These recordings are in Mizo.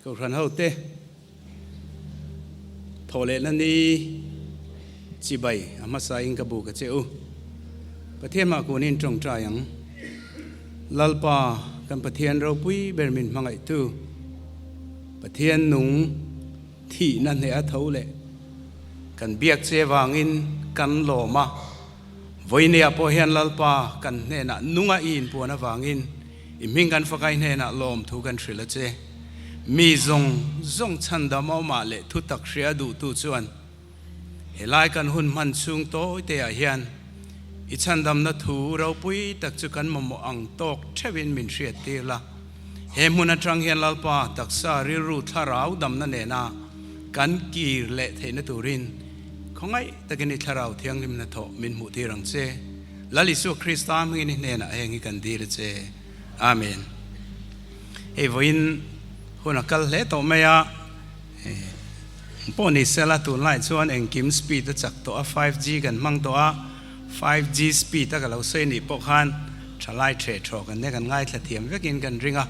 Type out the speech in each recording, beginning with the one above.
Kohhran hote thawhlehna ni chibai a hmasain ka bu ka che u. Pathian mah kunin tawngtai ang. Lalpa kan Pathian ropui ber min hmangaihtu Pathian nung thihna hneh a tho leh kan biak che vangin kan lawm a. Vawinia pawh hian Lalpa kan hnenah nunga i inpuan avangin i hming kan fakai hnenah lawmthu kan hrilh a che. Mi zawng zawng chhandam awmah leh thutak hria duhtu chuan helai kan hun hman chhung tawi te ah hian i chhandamna thu ropui tak chu kan mamawh ang tawk theuhin min hriat tir la. He hmun atang hian Lalpa taksa rilru thlarau damna nena kan kir leh theihna turin Khawngaih takin i Thlarau Thianghlim hnathawh min hmuh tir ang che. Lal Isua Krista hmingin i hnenah heng hi kan dil a che. Amen. Hei vawiin hun a kal hle tawh mai a, pawh ni sela tunlai chuan engkim speed a chak tawh a, 5G kan hmang tawh a, 5G speed a ka lo sawi nih pawh khan thalai theh thawh kan nia kan ngaithla thiam vekin kan ring a,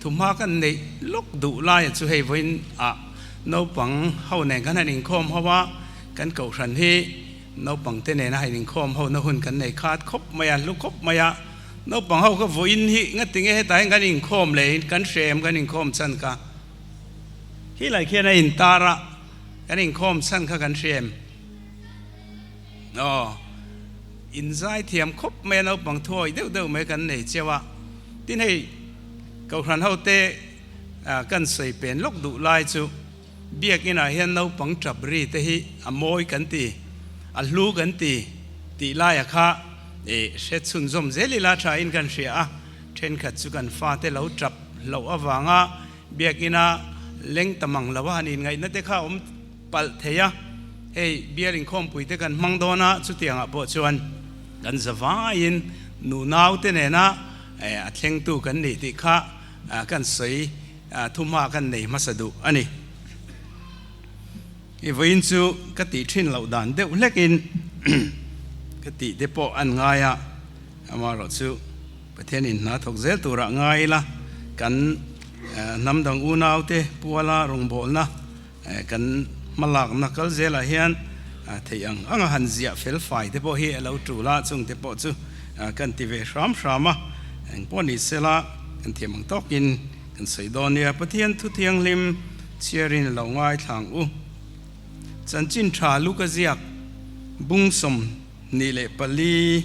thuhma kan neih lawk duh laia chu hei vawiin ah Naupang ho nen kan han inkhawm ho a, kan kohhran hi naupang te nena han inkhawm ho na hun kan nei khat khawp mai a, hlu khawp mai a. Naupang ho kha vawiin hi ngatinge hetah hian kan inkhawm leh kan hrem kan inkhawm chhan kha hi lai khian a intar a, kan inkhawm chhan kha kan hrem. Aw, inzai thiam khawp mai a naupang thuawi deuh deuh mai kan nei cheu a. Tin hei kohhran ho te. Kan sawi pen lawk duh lai chu Biakinah hian naupang tap ri te hi a mawi kan ti, a hlu kan ti tih laia kha i hre chhunzawm zel ila tha in kan hria a, thenkhat chu kan fate lo tap loh avanga Biakina leng ta mang lo a han inngaihna te kha a awm palh thei a, hei bial inkhawmpui te kan hmang dawn a, chutiangah pawh chuan kan zavaiin nunaute nena a thlengtu kan nih tih kha Kan sawi thuhma kan nei hmasa duh a ni. I vawiin chu ka tih thin loh dan deuh hlekin ka tih te pawh an ngai a, amaherawh chu Pathian in hna thawk zel turah ngai ila kan hnam dang unaute puala rawngbawlna kan hmalakna kal zelah hian theih ang anga han ziah fel fai te pawh hi a lo tul a, chung te pawh chu kan ti ve hram hram a, engpawh ni sela kan thiam ang tawkin kan sawi dawn nia. Pathian thu thianghlim chhiarin lo ngaithlang u. Chanchin tha Luka ziak bung 24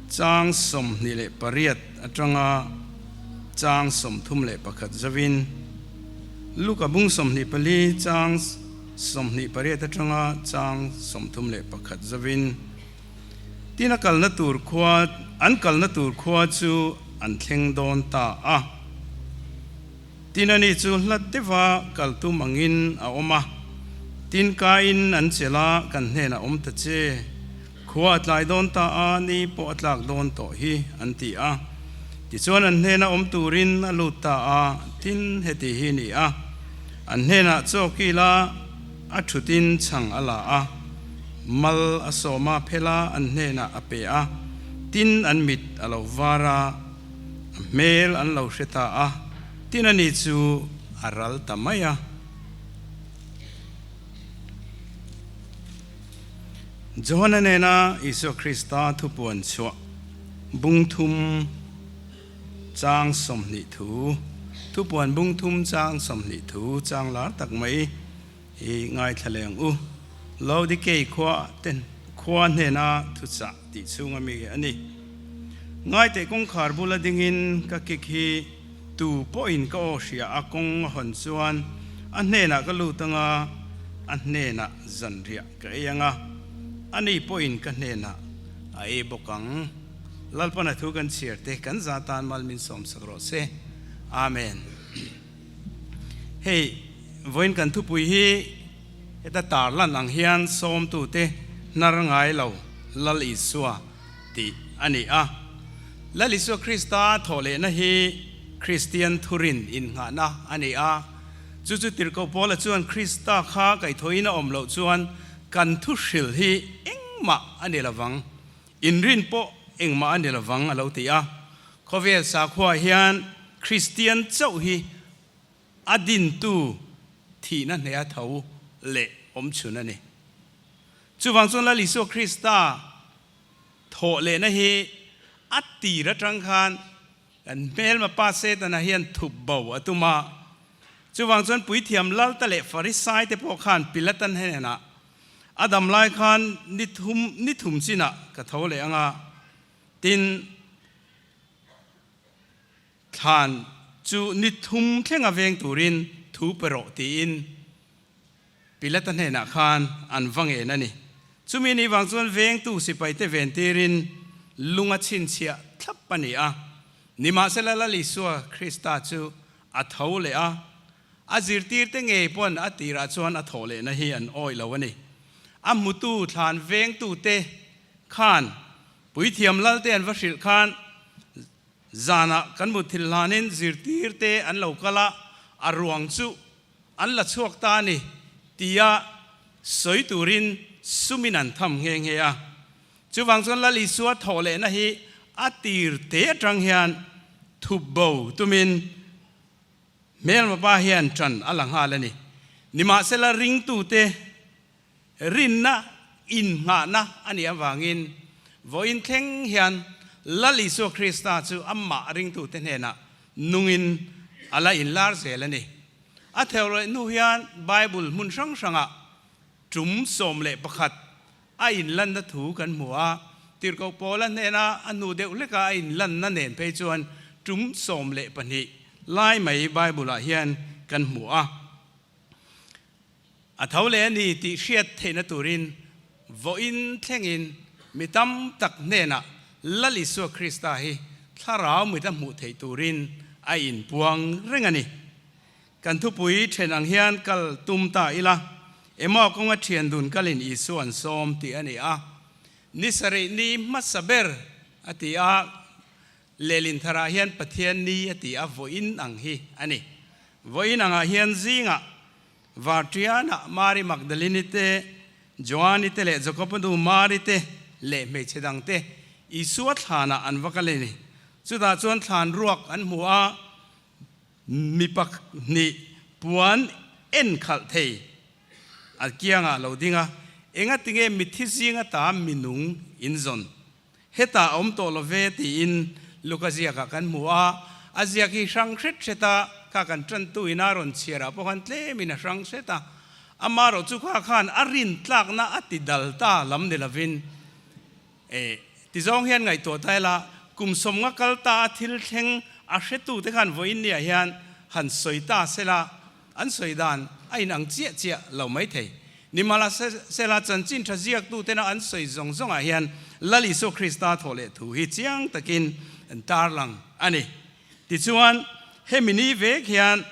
chang 28 atanga chang 31 zavin Luka bung 24 chang 28 atanga chang 31 zavin tin a kalna tur khua an kalna tur khua chu an thleng dawn ta a. Tin ani chu hlat deuha kal tum angin a awm a, tin kain an chelh a kan hnenah awm ta che. Khua a tlai dawn ta a, ni pawh a tlak dawn tawh hi, an ti a. Tichuan an hnena awm turin a lut ta a, tin heti hi ni a. An hnenah chaw kila a thutin chhang a la a, mal a sawm a, phela an hnenah a pe a, tin an mit a lo var a, a hmel an lo hre ta a, tin ani chu a ral ta mai a. Johana nena Isua Krista thupuan chhuah bung thum chang 20 thu, thupuan bung thum chang 20 thu chang lar tak mai hi ngaithla leng u. Laodikei khua ten khua hnena thuchah tih chhunga mi a ni. Ngaiteh kawngkhar bula dingin ka kik hi Tu pawhin ka aw hria a kawng a hawn chuan a hnenah ka lut anga, a hnenah zanriah ka ei anga, ani pawhin ka hnenah a ei bawk ang. Lalpan a thu kan chhiar te kan za tan mal min sawmsak rawh se. Amen. Hei vawiin kan thupui hi heta tarlan ang hian sawmtute hnar ngai lo Lal Isua tih a ni a. Lal Isua Krista thawhlehna hi Kristian thurin innghahna a ni a. Chu chu Tirhkoh Paula chuan Krista kha kaihthawhin a awm loh chuan kan thuhril hi engmah a ni lovang, inrin pawh engmah a ni lovang a lo ti a. Khawvel sakhua hian Kristian chauh hi. a dintu thihna hneha tho leh awm chhun a ni. Chuvang chuan Lal Isua Krista thawh lehna hi a tir atang khan kan hmelma pa Setana hian thup bo a tum a. Chuvang chuan Puithiam Lalta leh Farisai te pawh khan Pilatan hnenah a dam lai khan ni thum ni thum chinah ka tho leh ang a, tin, Thlan chu ni thum thlenga veng turin thu pe rawh tiin Pilata hnenah khan an va ngen a ni. Chumi ni vang chuan vengtu sipaite ventirin lung a chhinchhiah thlap a ni a. Nimahsela Lal Isua Krista chu a tho leh a, a zirtirte ngei pawn a tirah chuan a thawh lehna hi an awih lo a ni. A hmutu thlan vengtute khan Puithiam Lalte an va hrilh khan Zanah kan mutthil hlanin zirtirte an lo kal a, a ruang chu an la chhuak ta a ni tia sawi turin sumin an tham nghe nghe a. Chuvang chuan Lal Isua thawh lehna hi a tir te atang hian thup bo tumin hmelma pa hian ṭan a la nghal a ni. Nimahsela ringtute Rinna innghahna a nih avangin vawiin thleng hian Lal Isua Krista chu amah ringtute hnenah nungin a la inlar zel a ni. A theuh hnu hian Bible hmun hrang hrangah tum 11 a inlanna thu kan hmu a, Tirhkoh Paula hnena a hnu deuh hleka a inlanna nen phei chuan tum 12 lai mai Bible-ah hian kan hmu a. A tho leh a ni tih hriat theihna turin vawiin thlengin mi tam tak hnenah Lal Isua Krista hi thlarau mit a hmuh theih turin a inpuang reng a ni. Kan thupui then ang hian kal tum ta ila, Emaw kawnga thian dun kalin Isua an sawm tih a ni a. Ni sarih ni hmasa ber a ti a, Lehlin tharah hian Pathian ni a ti a, vawiin ang hi a ni. Vawiin angah hian zingah Varṭianah Mari Magdalini te, Joani te leh Jakoba nu Mari te leh hmeichhe dang te Isua thlanah an va kal a ni. Chutah chuan thlan ruak an hmu a, mi pahnih puan en khalh thei a kiangah a lo ding a, Engatinge mitthi zinga ta minung in zawn? Hetah a awm tawh lo ve tiin Luka ziakah kan hmu a, a ziak hi hrang hret hret a, kha kan tantu ina rawn chhiarah pawh khan tlemin a hrang hret a, amaherawh chu kha khan a rin tlakna a ti dal ta lam ni lovin e tizawng hian ngaihtuah ta ila, kum sawmnga kal ta a thil thleng a hretute khan vawiin niah hian han sawi ta sela, An sawi dan a inang chiah chiah lo mai thei. Nimahla sela chanchin tha ziaktutena an sawi zawng zawngah hian Lal Isua Krista thawh leh thu hi chiang takin an tarlang a ni. Tichuan, hemi ni vek hian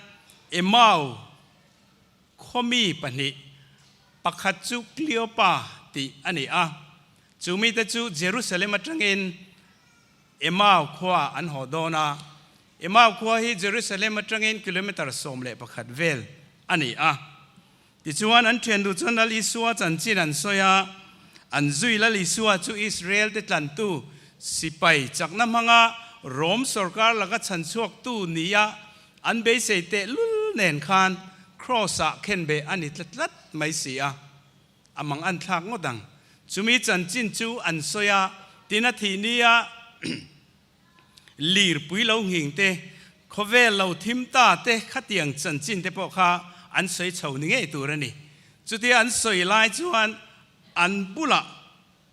Emau khawmi pahnih, pakhat chu Kleopa tih a ni a, chu mite chu Jerusalem atangin Emau khua an haw dawn a, Emau khua hi Jerusalem atangin kilometre 11 vel a ni a. Tichuan an thian duh chuan Lal Isua chanchin an sawi a, an zui Lal Isua chu Israel te tlantu sipai chakna hmanga Rom sorkar laka chhanchhuaktu nia an beisei tehlul nen khan Kraws-ah khenbeh a ni tlat tlat mai si a. A mang an thlak ngawt ang. Chumi chanchin chu an sawi a, tin a thih nia lirpui lo nghing te, khawvel lo thim ta te khatiang chanchin te pawh kha an sawi chho ni ngei tur a ni. Chutia an sawi lai chuan an bulah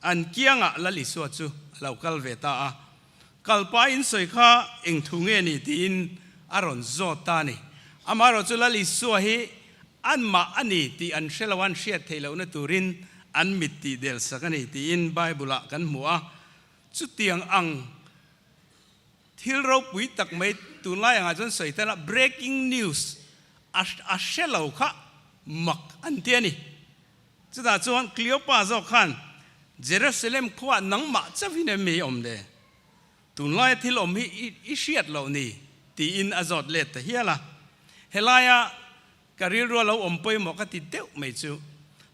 an kiangah Lal Isua chu a lo kal ve ta a. Kalpa in sawi kha eng thu nge ni tiin a rawn zawt ta a ni. Amaherawhchu Lal Isua hi anmah a ni tih an hre lo a, an hriat theih lohna turin an mit tih del sak a ni tiin Bible-ah kan hmu a. Chutiang ang thil ropui tak mai tunlai angah chuan sawi tala breaking news a hre lo kha mak an ti a ni. Chutah chuan Kleopa zawk khan, Jerusalem khuaah nangmah chauhin em mi awm le? Tunlaia thil awm hi i hriat loh ni? tiin a zawt let ta hial a. Helaia ka rilrua lo awm pawimawh ka ti deuh mai chu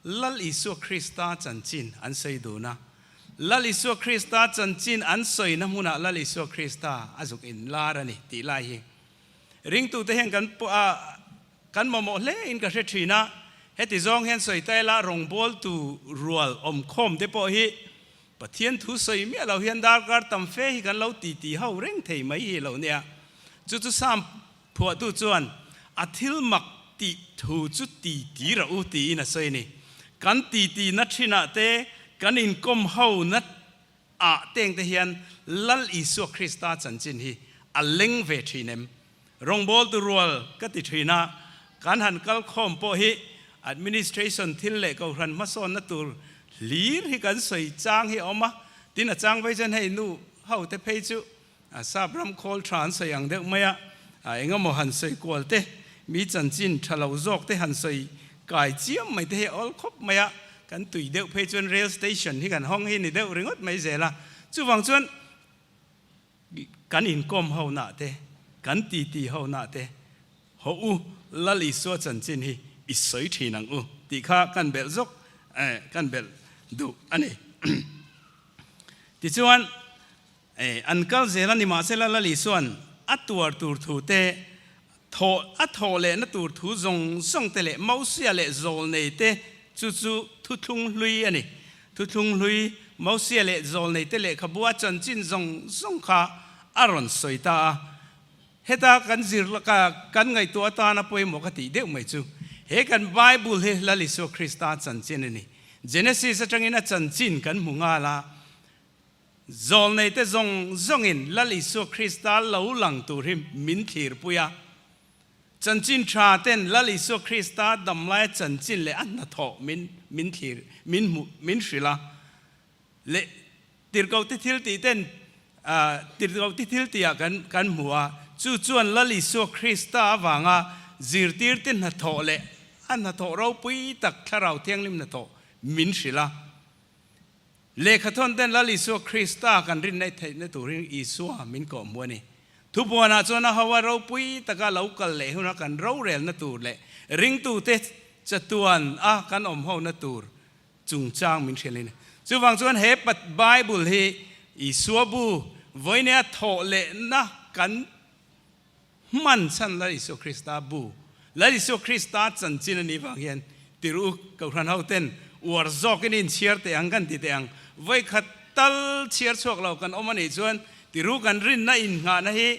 Lal Isua Krista chanchin an sawi dun a. Lal Isua Krista chanchin an sawina hmunah Lal Isua Krista a zuk inlar a ni tih lai hi ringtute hian kan Kan mamawh hle in ka hre thin a, heti zawng hian sawi ta ila rawngbawltu rual awmkhawm te pawh hi Pathian thu sawi miah lo hian darkar tam fe hi kan lo titi ho reng thei mai hi lo nia. Chu chu Sam phuahtu chuan a thil mak tih thu chu titi rawh u tiin a sawi a ni. Kan titi na thinah te kan inkawm ho na ah teng te hian Lal Isua Krista chanchin hi a leng ve thin em? Rawngbawltu rual ka ti thin a, kan han kal khawm pawh hi administration thil leh kohhran hmasawnna tur hlir hi kan sawi chang hi a awm a, tin a chang vei chuan hei nu ho te phei chu sap ram khawl tha an sawi ang deuh mai a, engemaw han sawi kual te, mi chanchin tha lo zawk te han sawi kai chiam mai te hi a awl khawp mai a, kan tui deuh phei chuan rail station hi kan hawng hi ni deuh ringawt mai zel a, chuvang chuan Kan inkawm ho nah te, kan titi ho nah te, Haw u, Lal Isua chanchin hi i sawi thin ang u tih kha kan belh zawk, kan belh duh a ni. Tichuan, an kal zel a ni mahsela Lal Isua'n a tuar tur thu te, thaw a thawh lehna tur thu zawng zawng te leh Mosia leh Zawlnei te chu chu thuthlung hlui a ni. Thuthlung hlui Mosia leh Zawlnei te lehkhabua chanchin zawng zawng kha a rawn sawi ta a. Heta kan zir laka kan ngaihtuah atana pawimawh ka tih deuh mai chu he kan Bible hi Lal Isua Krista chanchin a ni. Genesis atangin a chanchin kan hmu nghal a. Zawlneite zawng zawngin Lal Isua Krista lo lang tur hi min thlirpui a. Chanchin tha ten Lal Isua Krista damlaia chanchin leh a hnathawh min min thlir min hmuh min hrilh a. Leh tirhkohte thil tih ten tirhkohte thil tihah kan kan hmu a. Chu chuan Lal Isua Krista avanga zirtirte hnathawh leh a hnathawh ropui tak Thlarau Thianghlim hnathawh min hrilh a. Lehkhathawn ten Lal Isua Krista kan rinna i theihna turin Isua min kawhhmuh a ni. Thupuanah chuan a ho a ropui taka lo kal leh huna kan rorelna tur leh ringtute chatuan a kan awm hona tur chungchang min hrilh a ni. Chuvang chuan he Bible hi Isua bu vawinia thawh lehna kan Hman chhan Lal Isua Krista bu, Lal Isua Krista chanchin a nih vang hian tir u Kohhran ho ten uar zawkin inchhiar teh ang kan ti teh ang. Vawikhat tal chhiar chhuak lo kan awm a nih chuan tir u kan rinna innghahna hi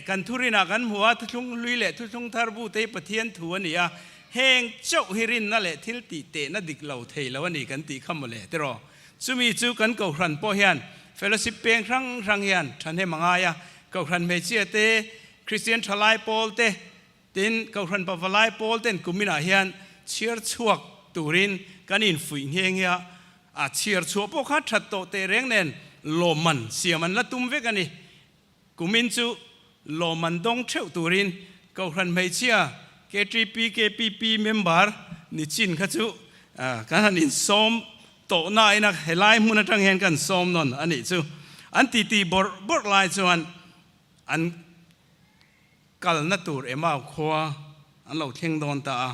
kan thurinah kan hmu a, thuthlung hlui leh thuthlung thar bu te hi Pathian thu a ni a, heng chauh hi rinna leh thil tih tehna dik lo thei lo a ni kan tih kha mawle tiraw. Chumi chu kan Kohhran pawh hian fellowship peng hrang hrang hian thahnem a ngai a, Kohhran hmeichhia te, Kristian thalai pawl te, tin Kohhran pavalai pawl ten kuminah hian chhiar chhuak turin kan infuih nghe nghe a, a chhiar chhuah pawh kha that tawh teh reng nen lawmman siam an la tum vek a ni. Kumin chu lawmman dawng theuh turin Kohhran hmeichhia KTP KPP member ni chin kha chu kan han insawm tawh nain a helai hmun atang hian kan sawm nawn a nih chu. An titi bawrh bawrh lai chuan an kalna tur Emau khua an lo thleng dawn ta a.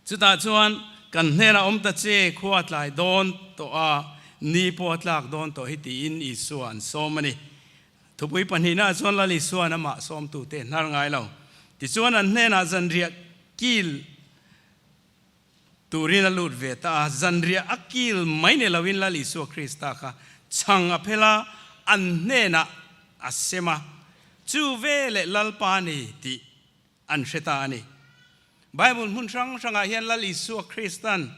Chutah chuan kan hnenah awm ta che, khua tlai dawn tawh a, ni pawh a tlak dawn tawh hi tiin Isua an sawm a ni. Thupui pahnihnaah chuan Lal Isua'n amah sawmtute hnar ngai lo. Tichuan an hnenah zanriah kil turin a lut ve ta a, zanriah a kil mai ni loin Lal Isua Krista kha chhang a phel a, an hnenah a sem a, Chu veleh Lalpa ni tih an hre ta a ni. Bible hmun hrang hrangah hian Lal Isua Krista'n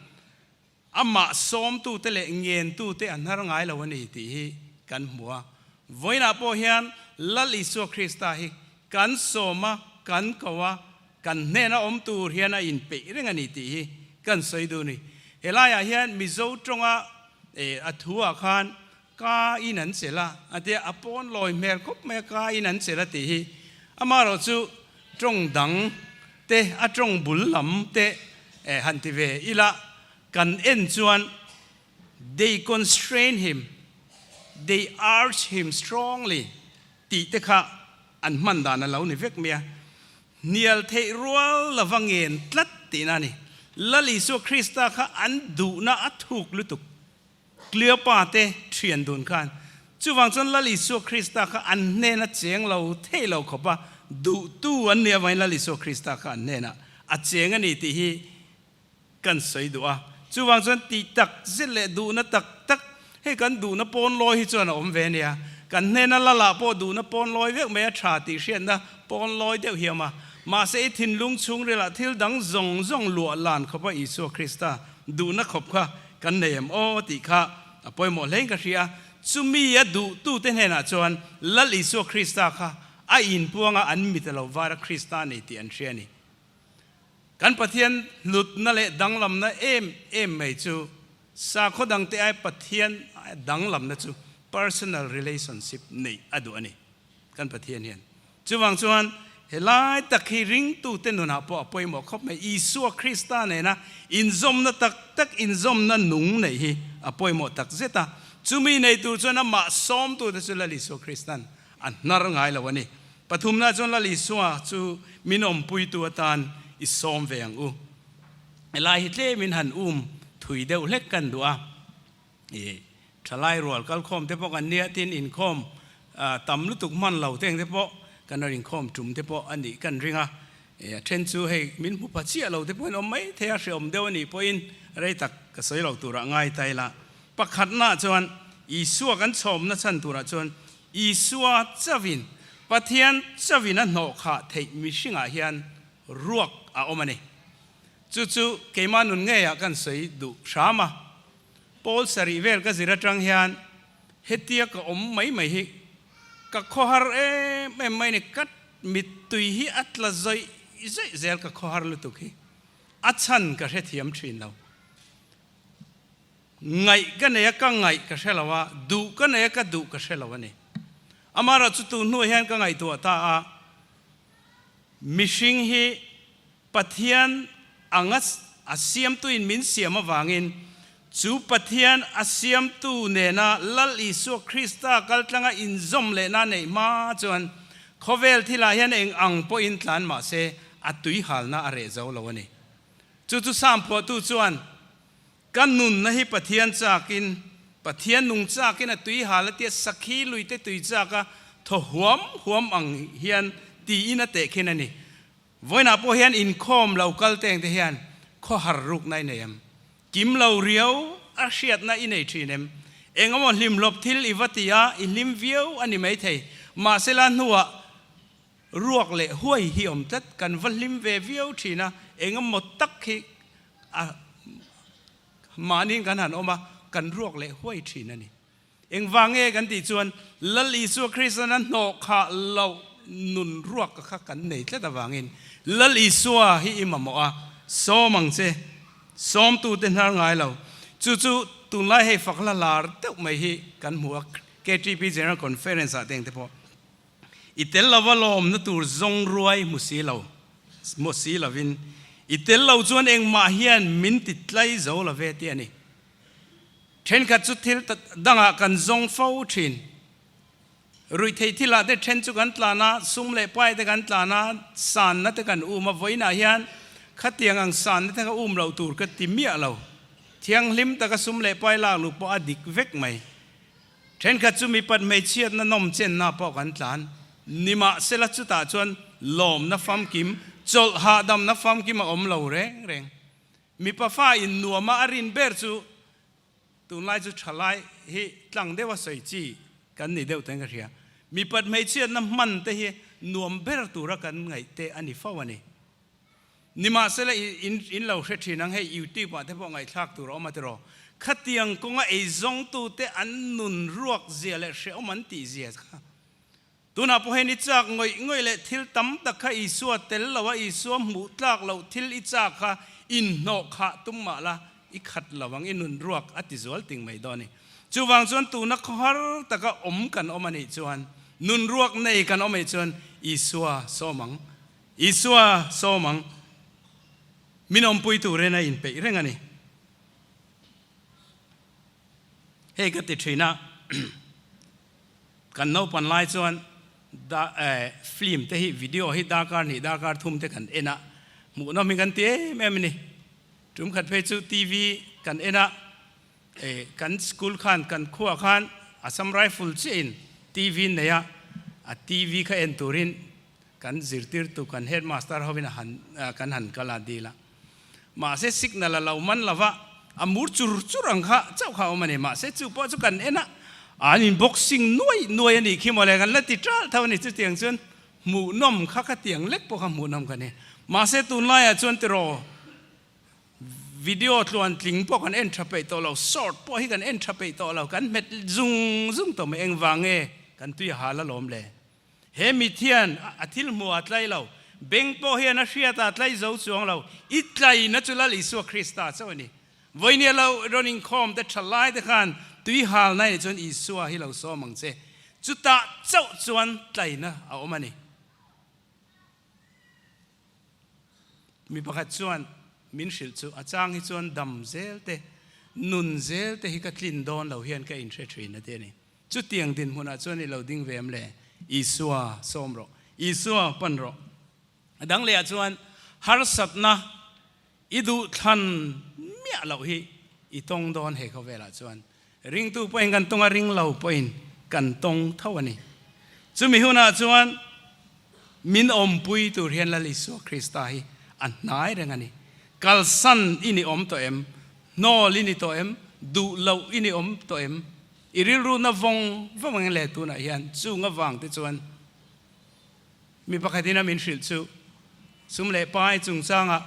amah sawmtute leh ngentute a hnar ngai lo a ni tih hi kan hmu a. Vawiinah pawh hian Lal Isua Krista hi kan sawm a, kan ko a, kan hnena awm tur hian a inpeih reng a ni tih hi kan sawi duh a ni. Helaiah hian Mizo tawnga a thuah khan Ka in an chelh a, a tia, a pawn lawi hmel khawp mai a, ka in an chelh a tih hi. Amaherawhchu tawng dang te, a tawng bul lam te han ti ve ila, kan en chuan they constrain him, they urge him strongly tih te kha an hman dan a lo ni vek mai a. Hnial theih rual lova ngen tlat tihna a ni. Lal Isua Krista kha an duhna a thuk lutuk. Cleopa te thian dun khan chuvang chuan Lal Isua Krista kha an hnena cheng lo thei lo khawpa duhtu an nih avangin Lal Isua Krista kha an hnenah a cheng a ni tih hi kan sawi duh a. Chuvang chuan tih tak zet leh duhna tak tak, hei kan duhna pawn lawi hi chuan a awm ve a nia. Kan hnena Lalah pawh duhna pawn lawi vek mai a tha tih hriatna pawn lawi deuh hi a awm a. Mahse i thinlung chhungrilah thil dang zawng zawng luah lan khawpa Isua Krista duhna khawp kha kan nei em aw tih kha a pawimawh hlein ka hria. Chumi a duhtute hnenah chuan Lal Isua Krista kha a inpuang a, an mit a lo var a, Krista a nei tih an hria a ni. Kan Pathian hlutna leh danglamna em em mai chu sakhaw dangte ai Pathian danglamna chu personal relationship neih a duh a ni. Kan Pathian hian. Chuvang chuan helai tak hi ringtute nunah pawh a pawimawh khawp mai. Isua Krista nena inzawmna tak tak, inzawmna nung neih hi a pawimawh tak zet a. Chumi nei tur chuan amah sawmtute chu Lal Isua Kristan a hnar ngai lo a ni. Pathumna chuan Lal Isua chu min awmpuitu atan i sawm ve ang u. Helai hi tlemin han um thui deuh hlek kan duh a. I thalai rual kalkhawm te pawh kan nia tin inkhawm tam lutuk hman lo te ang te pawh kan rawn inkhawm tum te pawh a nih kan ring a. A then chu hei min hmu pha chiah lo te pawhin awm mai thei a, hreawm deuh a nih pawhin rei tak ka sawi lo turah ngai ta ila. Pakhatnaah chuan Isua kan chhawmna chhan turah chuan Isua chauhin Pathian chauhin a hnawh khah theih mihringah hian ruak a awm a ni. Chu chu keimah nun ngeiah kan sawi duh hram a. Pawl sarih vel ka zir atang hian hetia ka awm mai mai hi ka khawhar em em mai ni, ka mittui hi a tla zawih zawih zel ka khawhar lutuk hi a chhan ka hrethiam thin lo. Ngaih ka nei a ka ngaih ka hre lo a, duh ka nei a ka duh ka hre lo a ni. Amaherawh chu tun hnuah hian ka ngaihtuah ta a, mihring hi Pathian anga a siamtuin min siam avangin chu Pathian a siamtu nena Lal Isua Krista kaltlanga inzawm lehna neih hma chuan khawvel thilah hian eng ang pawhin tlan mah se a tuihalna a reh zo lo a ni. Chu chu Sam phuahtu chuan Ka nunna hi Pathian chakin, Pathian nung chakin a tui hal a tia sakhi luite tui chaka thaw huam huam ang hian tiin a tehkhin a ni. Vawiinah pawh hian inkhawm lo kal teng te hian khawhar rukna i nei em? Kim lo riau a hriatna i nei thin em? Eng emaw hlimhlawp thil i va ti a, i hlim viau a ni maithei. Mahsela hnuah ruak leh huai hi awm tlat, kan va hlim ve viau thin a, eng emaw tak hi a mahniin kan han awm a, kan ruak leh huai thin a ni. Engvang nge kan tih chuan Lal Isua Kristan a hnawh khah loh nun ruak kha kan nei tlat avangin Lal Isua hi i mamawh a, sawm ang che, sawmtute hnar ngai lo. Chu chu tunlai hei fak hla lar deuh mai hi kan hmu a, KTP General Conference ah te engte pawh I tel lova lawmna tur zawng ruai hmu si lo, hmu si lovin, i tel lo chuan engmah hian min ti tlai zo lo ve tih a ni. Thenkhat chu thil dangah kan zawng fo thin. Ruihtheih thilah te then chu kan tlan a, sum leh pai te kan tlan a, sanna te kan um a, vawiinah hian khatiang ang sanna te kha um loh tur ka ti miah lo. Thianghlim taka sum leh pai lak luh pawh a dik vek mai. Thenkhat chu mipat hmeichhiatna nawm chenna pawh kan tlan. Nimahsela chutah chuan lawmna famkim, chawlh hahdamna famkim a awm lo reng reng. Mipa fa in nuama a rin ber chu tunlai chu thalai hi tlang deuha sawi chi kan ni deuh ten ka hria. Mipat hmeichhiatna hman te hi nuam ber tura kan ngaih te a ni fo a ni. Nimahsela in in lo hre thin ang hei YouTube ah te pawh ngaihthlak tur a awm a tiraw? Khatiang kawnga eizawngtute an nun ruak zia leh hrehawm an tih zia kha tunah pawh hian i chak ngawih ngawih leh thil tam tak kha Isua tel lo a Isua hmuh tlak loh thil i chak kha inhnawh khah tum mah la i khat lo ang i nun ruak a ti zual ting mai dawn a ni. Chuvang chuan tuna khawhar taka awm kan awm a nih chuan nun ruak nei kan awm anih chuan Isua sawm ang Isua sawm ang, min awmpui turin a inpeih reng a ni. Hei ka ti thin a, kan naupan lai chuan da eh film te hi video hi darkar hnih darkar thum te kan en a, hmuhnawm hi kan ti em em a ni. Tum khat phei chu TV kan en a, eh kan school khan kan khuah khan Assam Rifle chiah in TV an nei a, a TV kha en turin. Kan zirtirtu kan headmaster hovin a han kan han kal a dil a. Mahse signal a lo man lova, a mur chur chur ang kha chauh kha a awm a ni. Mahse chu pawh chu kan en a, an in boxing nuai nuai a nih khi mawle kan la ti ṭal tho a ni. Chutiang chuan hmuhnawm kha ka tiang lek pawh kha hmuhnawm ka ni. Mahse tunlaiah chuan tiraw video tluan tling pawh kan en tha peih tawh lo, short pawh hi kan en tha peih tawh lo, kan hmet zung zung tawh mai. Engvang nge kan tui a hal alawm le? He mit hian a thil hmuh a tlai lo, beng pawh hian a hriat a tlai zo chuang lo, i tlaina chu Lal Isua Krista chauh a ni. Vawinia lo rawn inkhawm te tha lai te khan tui halna nih chuan Isua hi lo sawm ang che, chutah chauh chuan tlaina a awm a ni. Mi pakhat chuan min hrilh chu a chang hi chuan dam zel te, nun zel te hi ka tlin dawn lo hian ka inhre thin a ti a ni. Chutiang dinhmunah chuan i lo ding ve em le? Isua sawm rawh. Isua pan rawh. A dang lehah chuan harsatna i duhthlan miah loh hi i tawng dawn he khawvelah chuan. Ringtu pawhin kan tawng a, ring lo pawhin kan tawng tho a ni. Chumi hunah chuan min awmpui tur hian Lal Isua Krista hi a hnai reng a ni. Kalsan i ni awm tawh em? Hnawl i ni tawh em? Duh loh i ni awm tawh em? I rilru na vawng vawng ang le tunah hian chung avang te chuan mi pakhatin a min hrilh chu sum leh pai chungchangah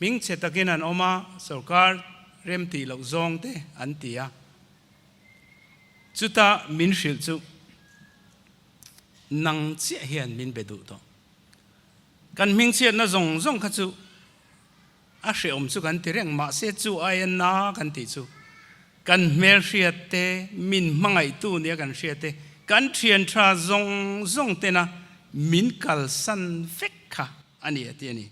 hmingchhe takin an awm a, sorkar remtih loh zawng te an ti a. Chuta min hrilh chu nang chiah hian min be duh tawh. Kan hmingchhiatna zawng zawng kha chu A hrehawm chu kan ti reng, mahse chu aia na kan tih chu kan hmelhriat te, min hmangaihtu nia kan hriat te, kan thian tha zawng zawng tena min kalsan vek kha a ni a ti a ni.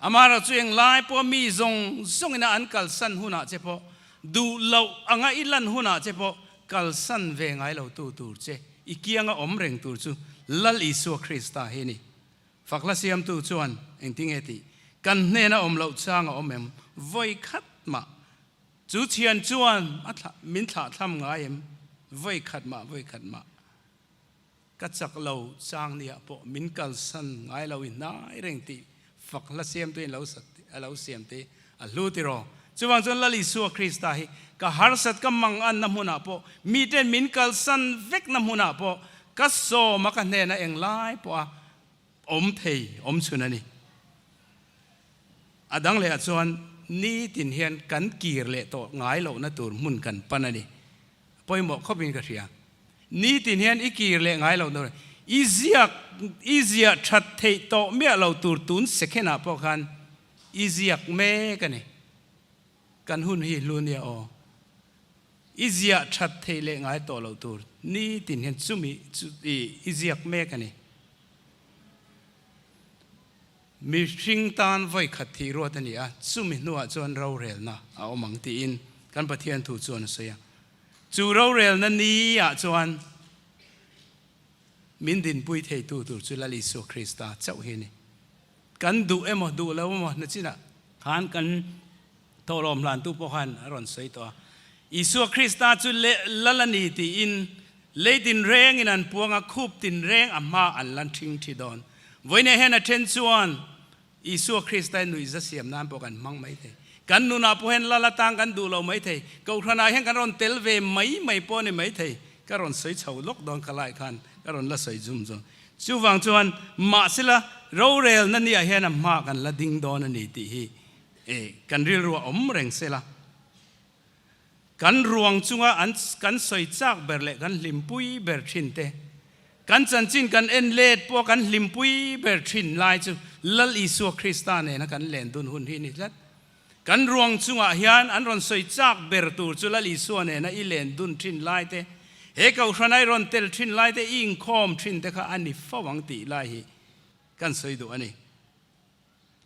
Amaherawh chu englai pawh mi zawng zawngina an kalsan hunah che pawh, duh loh anga i lan hunah che pawh kalsan ve ngai lo tu tur che, i kianga awm reng tur chu Lal Isua Krista hi a ni. Fakla siamtu chuan engtinge tih kan hnena awm loh chang a awm em? Vawi khat mah chu thian chuan a thlah min thlah thlam ngai em? Vawi khat mah vawi khat mah ka chak lo chang nia pawh min kalsan ngai lo i hnai reng tih fakhla siamtu in lo sak a lo siam te a hlu tiraw. Chuvang chuan Lal Isua Krista hi ka harsat ka mang anna hmunah pawh miten min kalsan vekna hmunah pawh ka sawm a ka hnena englai pawh a awm thei awm chhun a ni. A dang lehah chuan nitin hian kan kir leh tawh ngai lohna tur hmun kan pan a ni. A pawimawh khawpin ka hria. Nitin hian i kir leh ngai loh tur, i ziak i ziah that theih tawh miah lo tur tun second-ah pawh khan i ziak mek a ni. Kan hun hi hlu nia aw. I ziah that theih leh ngai tawh loh tur nitin hian chumi chu i ziak mek a ni. Mihring tan vawi khat thih ruat a ni a, chumi hnuah chuan rorelna a awm ang tiin kan Pathian thu chuan a sawi a. Chu rorelna ni ah chuan min dinpui theitu tur chu Lal Isua Krista chauh hi a ni. Kan duh emaw duh lo emaw na chinah khan kan thawhlawm hlantu pawh khan a rawn sawi tawh a. Isua Krista chu Lal a ni tiin lei tinrengin an puang a, khup tinreng a hma an lan ṭhing ṭhi dawn. Vawiinah hian a ṭhen chuan Isua Krista hi nuihza siam nan pawh kan hmang mai thei. Kan nunah pawh hian Lal atang kan duh lo mai thei. Kohhranah hian kan rawn tel ve mai mai pawh a ni mai thei. Ka rawn sawi chho lawk dawn kha lai khan ka rawn la sawi zum zawng. Chuvang chuan mahsela rorelna niah hian a hma kan la ding dawn a ni tih hi kan rilru a awm reng sela. Kan ruang chunga an kan sawi chak ber leh kan hlimpui ber thin te, kan chanchin kan en let pawh kan hlimpui ber thin lai chu Lal Isua Krista nena kan len dun hun hi a ni tlat. Kan ruang chungah hian an rawn sawi chak ber tur chu Lal Isua nena i len dun thin lai te, he kohhran a i rawn tel thin lai te, i inkhawm thin te kha a ni fo ang tih lai hi kan sawi duh a ni.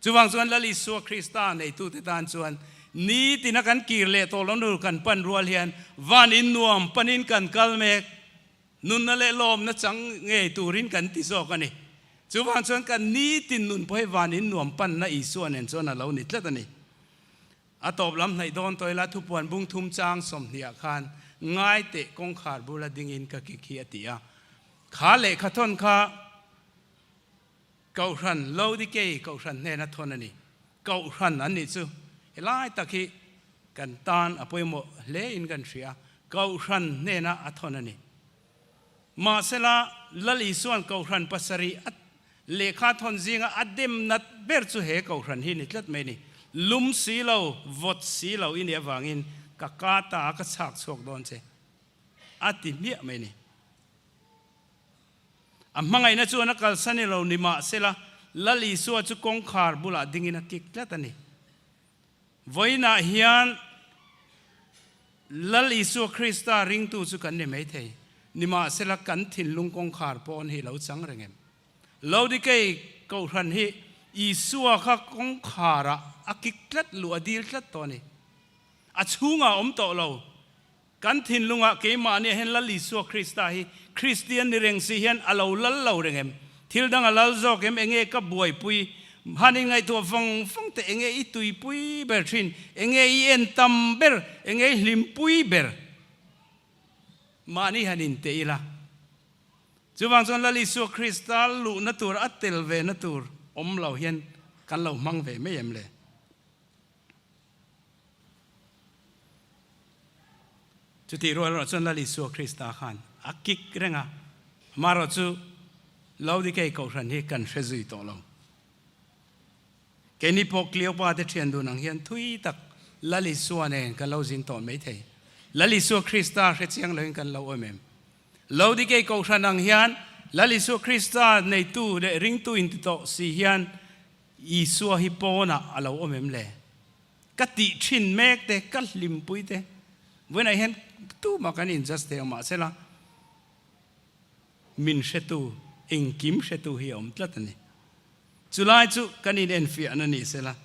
Chuvang chuan Lal Isua Krista neitute tan chuan nitina kan kir leh tawh lo nu kan pan rual hian van in nuam panin kan kal mek, nunna leh lawmna chang ngei turin kan ti zawk a ni. Chuvang chuan kan nitin nun pawh hi van in nuam panna Isua nen chuan a lo ni tlat a ni. A tawp lam hnaih dawn tawh ila thupuan bung thum chang sawmhniah khan ngai teh kawngkhar bula dingin ka kik hi a ti a. Kha lehkha thawn kha Kohhran Laodikei Kohhran hnena thawn a ni. Kohhran an nih chu helai tak hi kan tan a pawimawh hle in kan hria. Kohhran hnena a thawn a ni. Mahsela Lal Isua'n Kohhran pasarih a lehkha thawn zinga a dem nat ber chu he Kohhran hi ni tlat mai a ni. Lum si lo, vawt si lo i nih avangin ka ka ta ka chhak chhuak dawn che a ti hmiah mai a ni. A hmangaihna chuan a kalsan i lo ni mahsela Lal Isua chu kawngkhar bulah dingin a kik tlat a ni. Vawiinah hian Lal Isua Krista ringtu chu kan ni maithei, nimahsela kan thinlung kawngkhar pawn hi lo chang reng em? Laodikei Kohhran hi Isua kha kawngkharah a kik tlat luh a dil tlat tawh a ni. A chhungah a awm tawh lo. Kan thinlungah keimahni ah hian Lal Isua Krista hi Kristian ni reng si hian a lo lal lo reng em? Thil dang a lal zawk em? Enge ka buaipui? Han inngaihtuah vawng vawng teh enge i tuipui ber thin? Enge i en tam ber? Enge i hlimpui ber? Mahni han inteh ila. Chuvang chuan Lal Isua Krista luhna tur a tel ve na tur awm lo hian kan lo hmang ve mai em le? Chutih rual erawh chuan Lal Isua Krista khan a kik reng a, amaherawh chu Laodikei Kohhran hi kan hre zui tawh lo. Keini pawh Kleopa te thian dun ang hian thui tak Lal Isua nen kan lo zin tawh mai thei. Lal Isua Krista hre chiang loin kan lo awm em? Laodikei Kohhran ang hian Lal Isua Krista neitu leh ringtu inti tawh si hian Isua hi pawnah a lo awm em le? Ka tih thin mek te, ka hlimpui te, vawiinah hian tumah kan in-judge thei ang mahsela min hretu, engkim hretu hi a awm tlat a ni. Chulai chu kan in-enfiahna ni sela,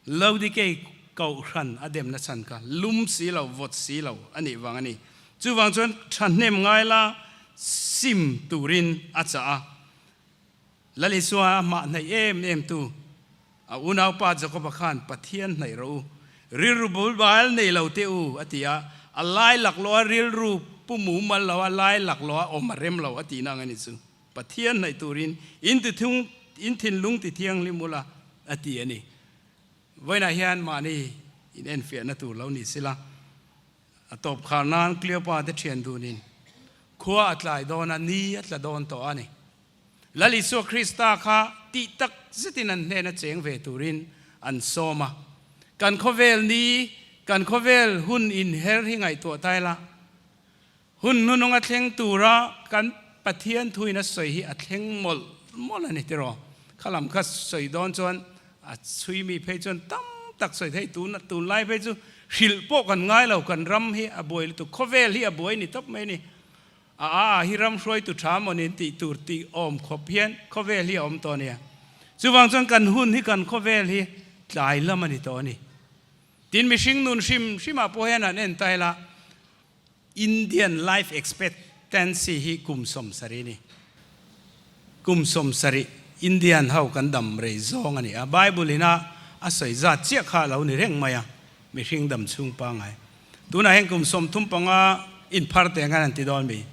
Laodikei Kohhran a demna chhan kha lum si lo, vawt si lo a nih vang a ni. Chuvang chuan thahnem ngai la sim turin a chah a. Lal Isua a hmah hnaih em em tu a unaupa Jakoba khan Pathian hnaih rawh u, rilru bulbal nei lo teh u a ti a, a lai laklawh a rilru pu mumal lo a lai laklawh a awm a rem lo a tihna ang a ni chu. Pathian hnaih turin in tithung in thinlung ti thianghlim ula a ti a ni. Vawiinah hian mahni in enfiahna tur lo ni sila a tawp khar nan Cleopa te thian dunin khua a tlai dawn a, ni a tla dawn tawh a ni. Lal Isua Krista kha tih tak zetin an hnena cheng ve turin an sawm a. Kan khawvel ni, kan khawvel hun inher hi ngaihtuah ta ila, hun hnunung a thleng tura kan Pathian thuin a sawi hi a thleng mawlh mawlh a ni tiraw? Kha lam kha sawi dawn chuan a chhui mi phei chuan tam tak sawi thei tun tunlai phei chu hrilh pawh kan ngai lo, kan ram hi a buai lutuk, khawvel hi a buai ni tawp mai a ni. A a hi ram hruaitu tha maw nin tih tur tih awm khawp hian khawvel hi a awm tawh a nia. Chuvang chuan kan hun hi kan khawvel hi tlai lam a ni tawh a ni. Tin mihring nun hrim hrimah pawh hian an en ta ila Indian life expectancy hi kum 70 a ni. Kum 70 Indian ho kan dam rei zawng a ni a. Bible ina a sawi zat chiah kha a lo ni reng mai a, mihring dam chhung pangai. Tunah hian kum 35 inphar teh khan han ti dawn mi?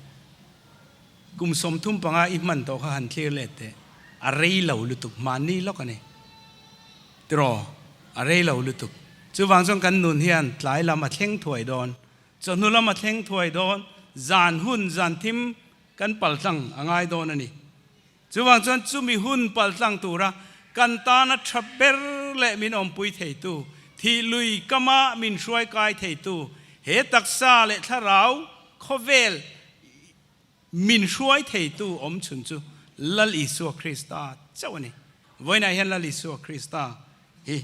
Kum 35 i hman tawh kha han thlir let teh. A rei lo lutuk, mahni lawk a ni. Tiraw? A rei lo lutuk. Chuvang chuan kan nun hian tlai lam a thleng thuai dawn, chawhnu lam a thleng thuai dawn, zan hun, zan thim kan paltlang a ngai dawn a ni. Chuvang chuan chumi hun paltlang tura kan tana tha ber leh min awmpui theitu, thih lui kama min hruai kai theitu, he taksa leh thlarau khawvel min hruai theitu awm chhun chu Lal Isua Krista chauh a ni. Vawiinah hian Lal Isua Krista hi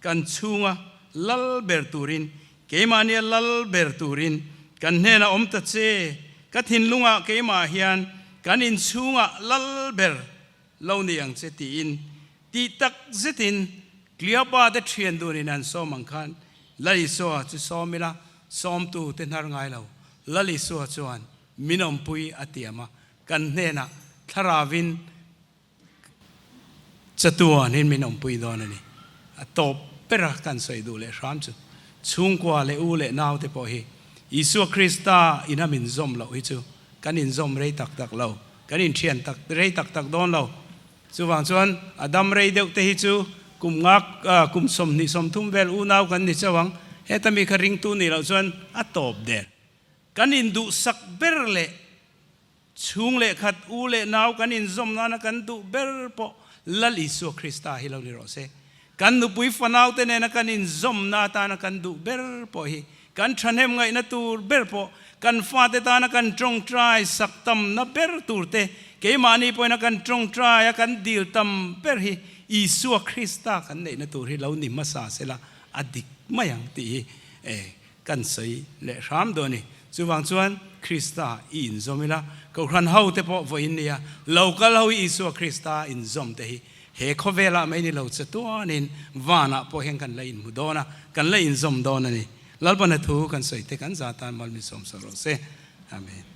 kan chhunga lal ber turin, keimahnia lal ber turin kan hnenah awm ta che, ka thinlungah keimah hian kan inchhungah lal ber lo ni ang che tiin tih tak zetin Cleopa te thian dunin an sawm ang khan Lal Isua chu sawm ila, sawmtu te hnar ngai lo. Lal Isua chuan min awmpui a tiam a, kan hnenah thlaravin Chatuan in min awmpui dawn a ni. A tawp bera kan sawi duh leh hram chu chhungkua leh u leh nau te pawh hi Isua Krista ina min zawm loh hi chu kan inzawm rei tak tak lo, kan inthian tak rei tak tak dawn lo. Chuvang chuan a dam rei deuh te hi chu kum nga kum 20 30 vel unau kan ni chauh ang. Heta mi kha ringtu nih loh chuan a tawp der. Kan induhsak ber leh chhung leh khat u leh nau kan inzawm nana kan duh ber pawh Lal Isua Krista hi lo ni rawh se. Kan nupui fanau te nena kan inzawmna atana kan duh ber pawh hi kan thahnem ngaihna tur ber pawh kan fate tana kan tawngtai sak tamna ber tur te, keimahni pawhina kan tawngtai a kan dil tam ber hi Isua Krista kan neihna tur hi lo ni hmasa sela a dik mai ang tih hi kan sawi leh hram dawn a ni. Chuvang chuan Krista i inzawm ila, Kohhran ho te pawh vawiin nia lo kal ho hi Isua Krista inzawm te hi he khawvelah mai ni lo che tuanin vanah pawh hian kan la inhmu dawn a, kan la inzawm dawn a ni. Lalpana thu kan sawi te kan za tan mal min sawm sawh rawh se. Amen.